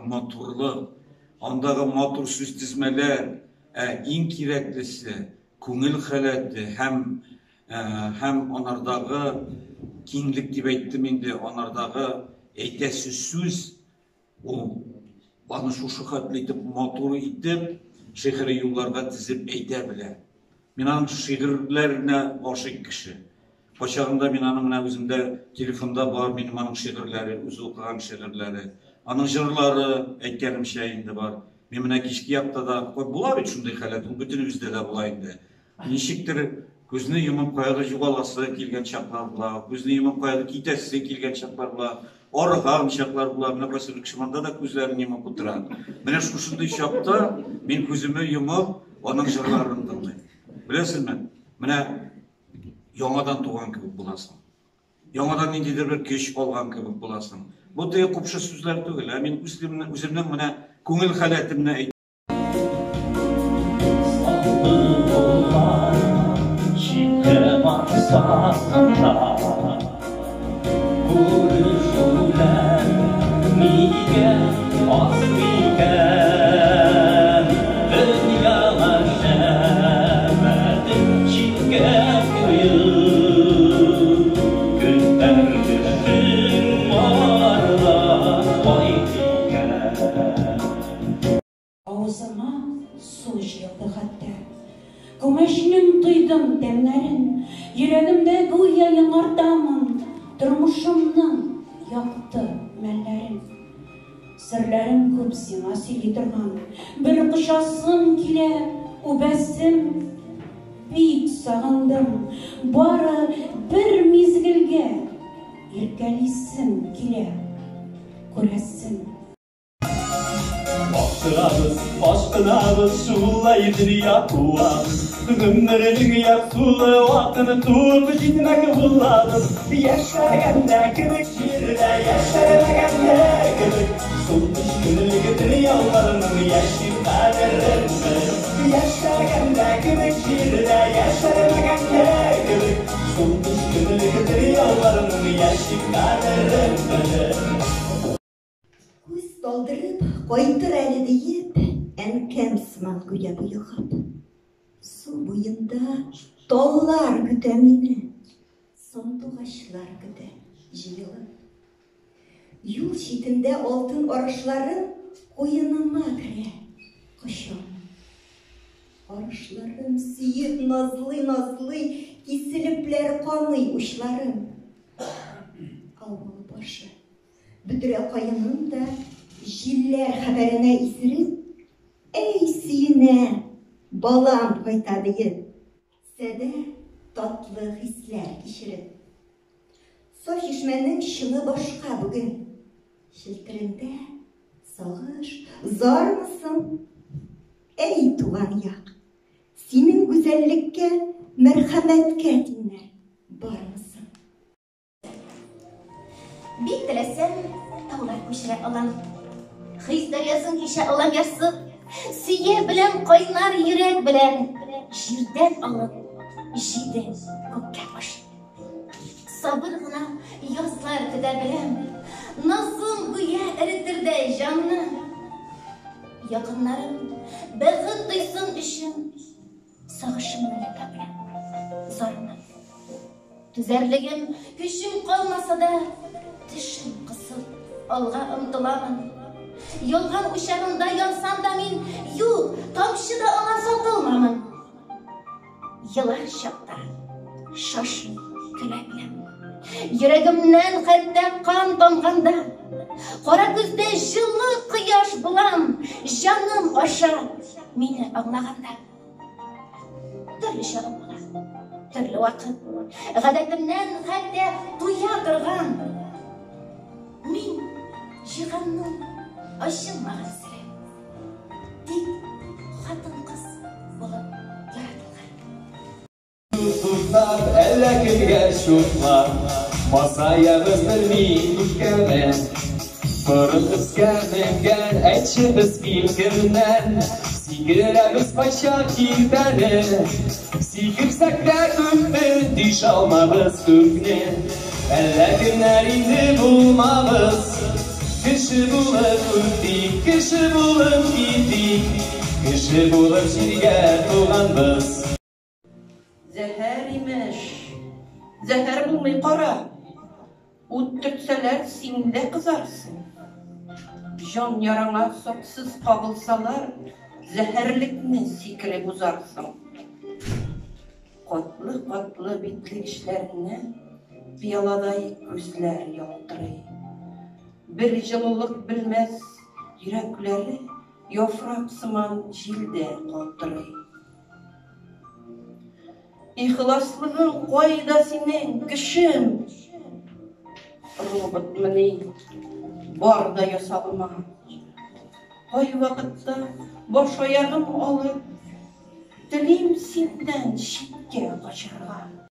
матурлык, андагы матур сүзтезмәләр, ә иң кирәклесе, күңел халәте һәм һәм анардагы киңлек дип әйттем инде, анардагы әйтәсе сүз, ул аны шушы хәтле итеп, матур итеп, шигъри юлларга тезеп әйтә белә. Мин аның шигырьләренә гашыйк кеше. Кайчагында мин аның менә үземдә телефонда бар минем аның шигырьләре, үзе укыган шигырьләре. Аның җырлары, әйткәнемчә инде бар. Мин менә кичке якта да, була бит шундый халәт, ул бөтенебездә дә була инде. Ничектер күзне йомып каядыр югаласы килгән чаклар була, күзне йомып каядыр китәсе килгән чаклар була, арыган чаклар була. Менә кайсы бер кеше монда да күзләрен йомып утыра. Менә шушындый чакта мин күземне йомып аның җырларын тыңлыйм. Беләсезме? Менә яңадан туган кебек буласың. Яңадан ниндидер бер көч алган кебек буласың. Бу теге купшы сүзләр түгел, ә мин үземне, үземнең менә күңел халәтемне әйтәм. Күрешүләр нигә аз микән? Дөньяга шәмәтен читкә куеп, Көтәр кешең барда кайт икән. Авызыма су җыелды хәтта. Күмәчнең тойдым тәмнәрен, Йөрәгемдә гүя яңартамын Тормышымның якты мәлләрен. Серләрем күп сиңа сөйли торган, Бер кочасым килә, үбәсем. Бик сагындым, бары бер мизгелгә Иркәлисем килә, күрәсем. Ашыгабыз, ашкынабыз, шулай дөнья куабыз. Гомернең ярсулы вакытын туып җитмәк булабыз. Яшәгәндә кебек җирдә, яшәмәгәндә кебек. Шул өч көнлек дөньяларның яши кадерен белеп. Яшәгәндә кебек җирдә, яшәмәгәндә кебек. Шул өч көнлек дөньяларның яши кадерен белеп. Күз талдырып, кайтыр әле диеп, Әнкәм сыман гүя боегып. Су буенда таллар көтә мине, Сандугачлар көтә җыелып. Юл читендә алтын арышларым Куеныма керә, кочам. Арышларым сөеп назлый-назлый, Киселепләр каный учларым. Авыл башы. Бөдрә каеным да җилләр хәбәренә исереп, Әй сөенә, балам кайта диеп, Садә татлы хисләр кичереп. Саф чишмәнең чыңы башка бүген, Челтерендә сагыш, зармы соң? Әй, туган як, синең гүзәллеккә, Мәрхәмәткә тиңнәр бармы соң? Бик теләсәм, таулар күчерә алам. Хис дәрьясын кичә алам ярсып. Сөя белән кайнар йөрәк белән җирдән алып җиде күккә ашып. Сабыр гына язлар көтә беләм. Назым гүя эретердәй җанны. Якыннарым бәхет тойсын өчен Сагышымны ләпә белән, зарымны. Түзәрлегем, көчем калмаса да, тешем кысып, алга омтыламын. Ялган учагында янсам да мин, юк, тамчы да аңа сатылмамын. Елар чакта шашып көлә беләм. Йөрәгемнән хәтта кан тамганда, кара күздә җылы кояш булам, җаным аша мине аңлаганда. Төрле чагым була, төрле вакыт. Гадәтемнән хәтта туя торган. Мин җиһанның ачылмаган сере. Тик хатын-кыз булып яратылган. Туктап, әллә кемгә чутлап, Масаябыз белми күпкәме. Борын өскә менгән, әйтче без кил кемнән? Сикерәбез кайчак киртәне, Сикерсәк тә күпме, тишә алмабыз күкне. Әллә кемнәр инде булмабыз. Кеше булып үтик, кеше булып китик, кеше булып җиргә туганбыз. Зәһәр имеш. Зәһәр булмый кара. Ут төртсәләр, син дә кызарсың. Җан яраңа саксыз кагылсалар, зәһәрлекне сикереп узарсың. Катлы-катлы битлек эчләреннән пыяладай күзләр ялтырый. Бер җылылык белмәс йөрәкләре яфрак сыман җилдә калтырый. Ихласлыгың кайда синең, кешем? Роботмыни? Бар да ясалма. Кайвакытта баш-аягым алып, телим синнән читкә качарга.